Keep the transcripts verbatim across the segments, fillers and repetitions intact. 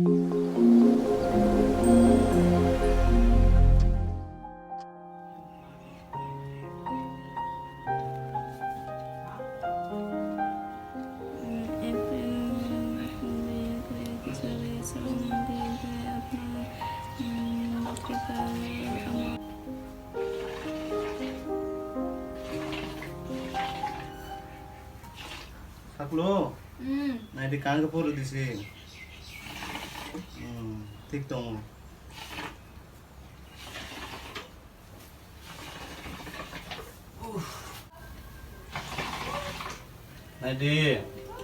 Saklo, hmm, naidi kang ke pore disi. Hmm, thik tongo. Naidi,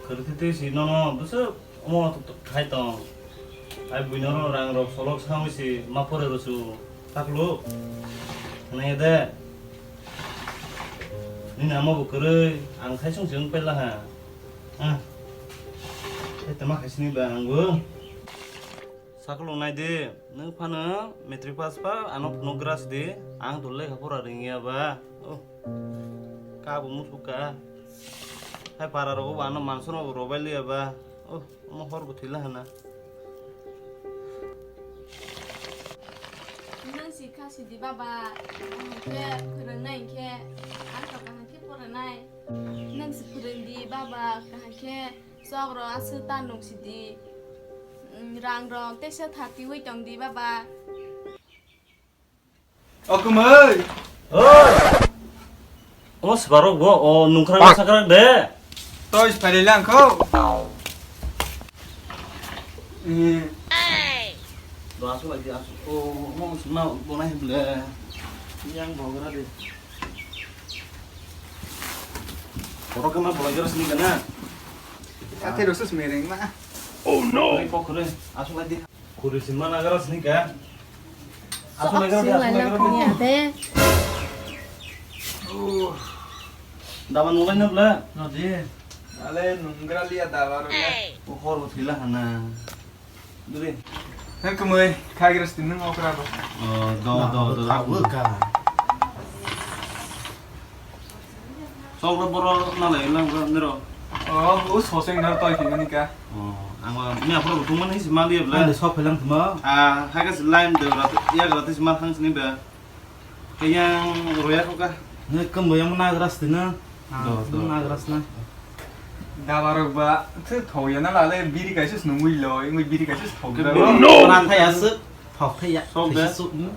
kwrwtwi twi si nono bwswk omo khai tong. Ai buino rang rok solok sangwi si ma pore rw su. Saklo, nai de. Nini ama bo kwrwi, ang khai sung se wng paila ha. Ah. Tei tama khai sini ba ang bo. Saklo nai di, nwng phano matric pass pa, ano phunuk gra sidi, ang to lekha pora ringya ba. Oh. Ka bo musuka. Hai para rogo ba ano mansono bo robai liya ba. Oh, omo hor bo thila hana. Nwng si kha sidi baba, kaham khe phwrwngnai khe, ang to kaham khe poranai. Nwng si phwrwng di baba, kaham khe. Sok rok aswk ta nung sidi, mm, rang rok teisa thatiwi tong di baba. O kwmwi. Oi. Omo swbarok bo, o nungkrak sakrak de. Toi siphailai lang kho. Eh. Do aswk lai di aswk. O, omo swngna bo nai ble. Yang bogra de. Borok khe ma bolai jora sini kana? Athe rosas mereng ma. Oh no. Oi, pokre. Aswk lai di. Khuri sima nagara sini ka? Aswk lai gara, aswk lai gara. Oh. Dama nulai na bla? No di. Ale nungra liya daba ro ya. O hor bo thila hana. Duri. Nang kemoi, khagiras tin nang okra ba. Oh, do, do, do. Abo ka. Sok ro boro na lai lang ro nero. Oh, u soseng nar toi kini ka. Oh, ang ma mi aphro tung mani si mali bla. Ande sok phelang tuma. Ah, hagas line de rat, ya rat si mal khang sini ba. Kayang roya ko ka. Ne kem boyang nagras dina. Do, do. Nagras na. Dabarok ba, the thoya na lale biri kaisa snungwi lo, ingwi biri kaisa thok da. No! Ora thaya se, thok thaya. Sok de. Sok, hmm.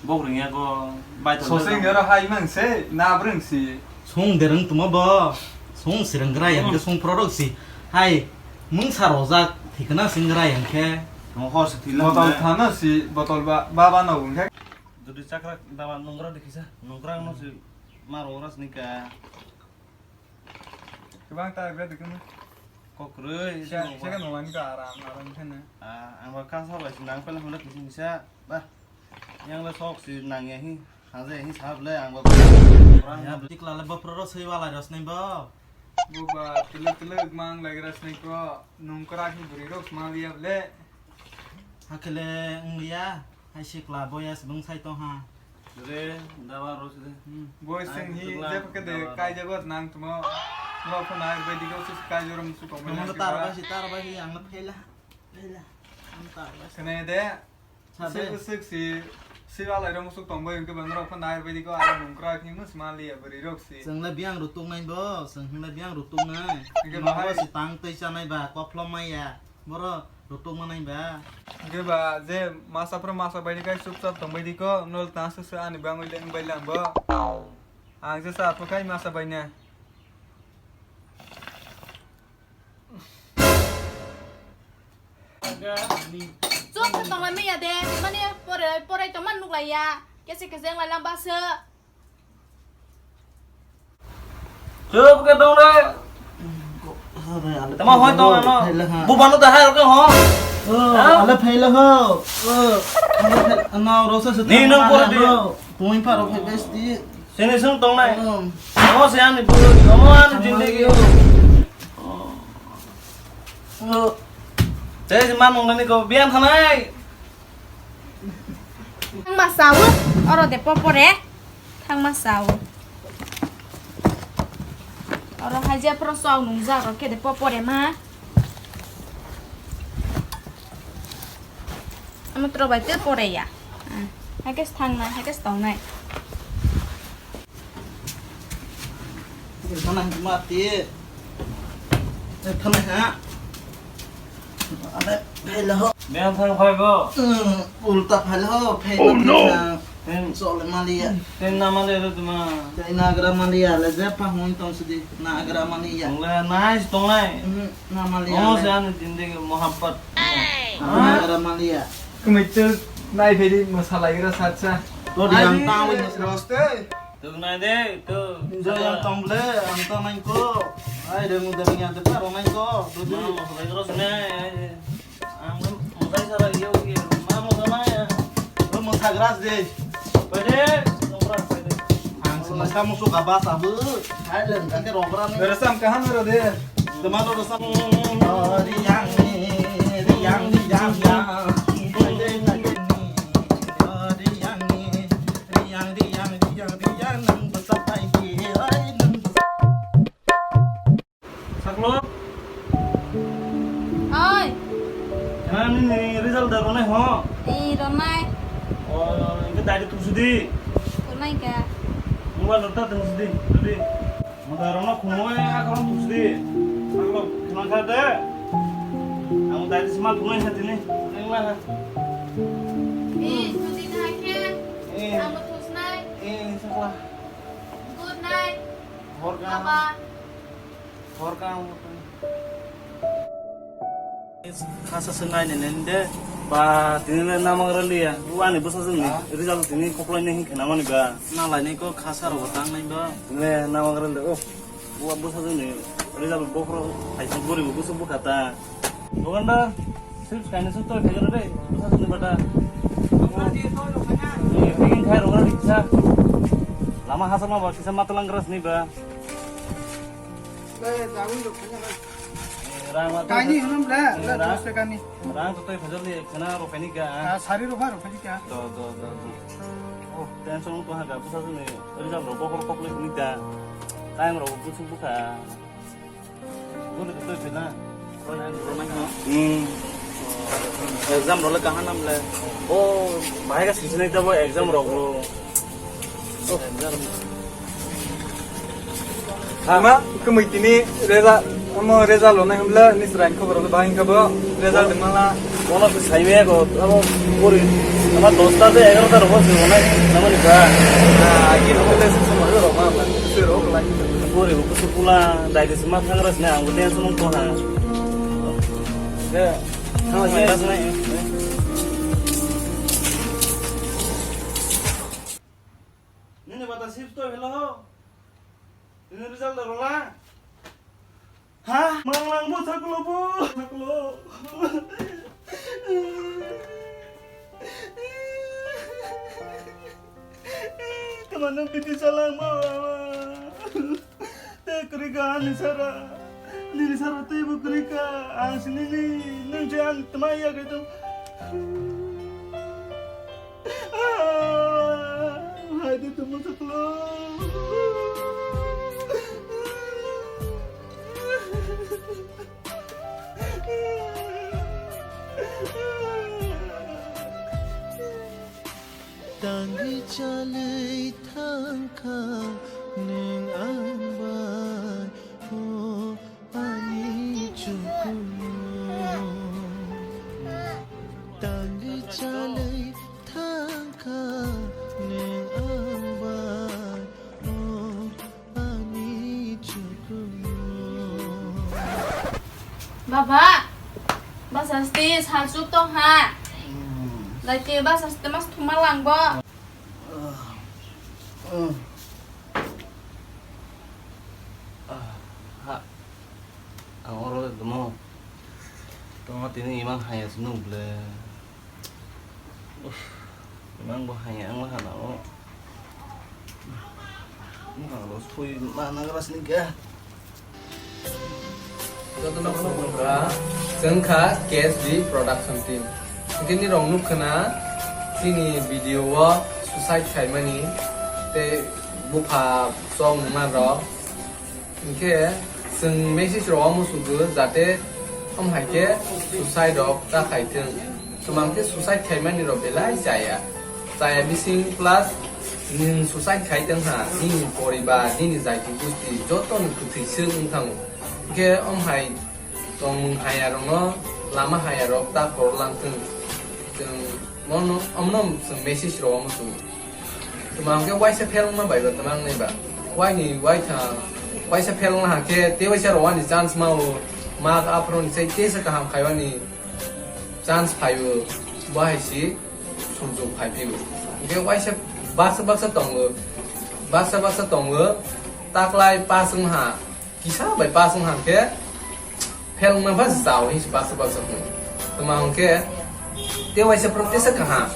Bok rengya ko bai thok. Soseng de ro hai mang se, na breng si. Song dereng tuma bo. Song sireng gra yang ke song product si. Hai, mung sa rojak thikna sing gra yang ke. Mo hor se thila. Botol thana si, botol ba, ba ba na ung ke. Jodi chakra daba nungra de kisa, nungra no si mar ora sini ka. Kwbang ta gra de kunu. Kokroi. Sega no wani ka aram aram khana. Ah, ang ba ka sa bai si nang pala hona kisi kisa. Ba. Yang le sok si nang ya hi. Haje hi sab le ang ba. Ya, tik la le ba pro ro sei wala ros nai ba. Bu ba tele tele mang la gra sini ko. Nung kra hi buri ro sma liya le. Hakele ngliya. Hai sikla boya sibung sai tong ha. Re, dawa ro sile. Hmm. Boy sing hi je pake de kai jagot nang tumo. Lo pho nai bai digo sus kai jorom su tong. Kamu tar bai si, tar bai si, ang phaila. Phaila. Ang tar bai si. Kene de. Sik sik si, si alai ro musuk tong bai ke bang ro pho nai bai digo, ara nung kra hi mus ma liya bari rok si. Sengla biang rutung nai bo, sengla biang rutung nai. Ke bahai si tang tei chanai ba, koplom maya. Boro rutuk manai ba. Hwnkhe ba je masa phuru masa baidi kai chupchap tongbaidi ko, nol tang swk swk ani bangwi le wngbai lang bo. Ang je sa phukai masa baina. Chuk khe tonglai manya de, mani pore porai tongma nuklaiya. Kese kese wnglaina bwswk. Chup khe tong re. Tamo hoi tong ano. Bubano da hai rok ho. Oh, ale phaila ho. Oh, ano rosa se. Ni nang pore di. Tumi pa rok bes di. Sini sung tong nai. Tamo se ani bulu, tamo ani jindagi. Oh. Tei man mong nani ko biang thanai. Thangma sao, oro de popore. Thangma sao. Oro hai je pro sao nungjak rok khe de popore ma. Ama tro bai te pore ya. Hai khe thangnai, hai khe tongnai. Mana mati. Thana ha. Ade, hello. Beng thang phai bo. Ulta phai lo, phai. Oh, no. Chole maliya. Ten na maliya ro tuma. Ten nagra maliya, le je pa hon tong sidi. Nagra maliya. Tongle nice tonglai. Hmm, na maliya. Oh, se ani zindagi mohabbat. Nagra maliya. Kumitu nai phedi masalai gra satsa. To di ang tang wai roste. Tuk nai de, tuk. Enjoy ang tong ble, ang tong nai ko. Ai de muda nya de pa ro nai ko. Dudi. Masalai gra sene. Ang mosai sara iyo iyo. Ma mosai ma ya. Lo mosai gras de. Pwede, nongkrak pwede. Ang semesta musuh gabas abu. Hai leng kake rogra ni. Beresam kahan ro de. Teman lo resam. Riang ni, riang ni, riang ni. Riang ni, riang, riang, riang, riang, nang besap lagi. Hai nang besap. Saklo. Oi. Khana nini result da ronai ho? Ee, ronai. O, engke dairi tusudi. Ronai ka. Mobile rok ta tusudi, tudi. Mada rona khunoi akhorong tusudi. Saklo, khna kha de. Ang dairi sima thunai ha tini. Engla ha. Ee, tudi na khe. Ee. Ang tusnai. Ee, sakla. Good night. Hor ka. Baba. Hor ka. Khasa se nai nene de. Ba, tini le namang raliya. Wani bwsa jwng ni result tini koplai ne hin khna mani ba. Na lai ni ko khasa ro tang nai ba. Tini le namang raliya. Oh. Wa bwsa jwng ni result bokhro hai se gori bo bwsa bukha ta. Dogandar, sir kainwi se toi phaigra de, bwsa jwngni bata. Eh, packing khai rwgra di kisa. Lama hachal ma ba kisa matwlang gra sini ba. Eh, rang ma kaini hwnam le, eh, le rang, dos takani. Rang to toi phaijar li khana rw phaini ka. Ah, sari rw pha rw phaini ka. Do, do, do, do. Oh, tension to ha ga bwsa jwngni result rw bokhro koklai sini ta. Time rw bwsa bukha. Hmm. Exam rok le kaham nam le. O, bahai khe sijinai tabo exam rok bo. Ama, kemui tini reza, omo reza lonai hwnle, ni srang khobor rok bahai khe bo, reza de mala. Bono se sai me ko, abo pori, ama dosta de egarota rok se lonai, namani ba. Ah, agi rok le se se mo rok ma, se rok lai. Pori bo kusu pula, dai de se ma thangra sini, ang bo tension tong ha. Ye. Thang lai sini. Nini bata sip to hello ho. Nini result da rola. Ha? Manglang bo saklo bo. Saklo. Kemana piti salang bo. Tei kwrwi kha ani sara, nini sara teibo kwrwi kha, ang sini ni, nwng se ang tma ya khe tong. Hai de tongma saklo. Tangwi chalwi thangkha nwng ang bai, o ani chukumu. Tangwi chalwi thangkha nwng ang bai, o ani chukumu. Baba, basa ste sal chuk tong ha. Hmm. Lai te basa ste mas thuma lang bo. Hmm. Ah, ha. Ang oro de tongmo. Tongma tini imang haya se nuk ble. Uff, imang bo hai ang la hana o. Bwkhang rw sui ma nagra sini khe. Jotono khulumkha, chwng kha K S D Production Team. Tini rok nuk khna chini video o suicide khaimani tei bupha chok nungma rok. Hinkhe chwng message rok omo sugo jate omo hai khe suicide rok ta khai thung. Tma hwnkhe suicide khaimani rok belai chaya. Chaya bising plus nwng suicide khai tong ha, nini poribar, nini jaiti gusti joto ni kwthwi swk wng thango. Hwnkhe om hai tongmung haya rokno lama haya rok ta khorok lang thung. Chwng mono, omno chwng message rw omo chwng. Tma hwnkhe waisa fail wngma bai ba tma wngnai ba. Waini waitha, waisa fail wngna hwnkhe tei waisa rwani chance ma o, mak aphuru ni sai teisa kaham khaiwani chance phai o, bo hai si sujok phai phai o. Hwnkhe waisa baksa baksa tongo, baksa baksa tongo, taklai pass wng ha, kisa bai pass wng ha hwnkhe fail wngma ba jao hinwi baksa baksa hwn. Tma hwnkhe tei waisa phuru teisa kaham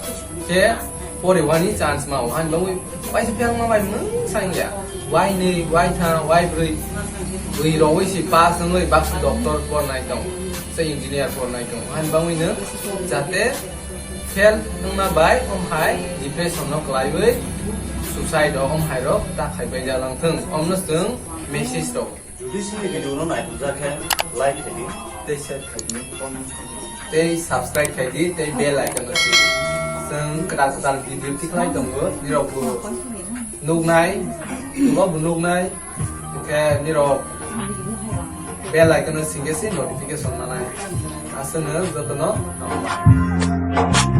khe poriwani chance ma o, hani bagwi waisa fail wngma bai mwng sangya. Wainwi, waitham, waibrwi, bwi rogwi si pass wngwi baksa doctor pornai tong, se engineer pornai tong, hani bagwi nwng jate fail wngma bai om hai depression no kwlaiwi suicide rok om hai rok ta khaibai jalang thung, omno chwng message rok. Jodi chini video no naithokjak khe like khaidi. Tei share khaidi. Tei subscribe khaidi, tei bell icon no si. Chwng kwtal kwtal video tikhlai tongo, nirok bo nuknai, bo bo nuknai, hwnkhe nirok bell icon no singkhe se notification manai. Aswkno jotono hambai.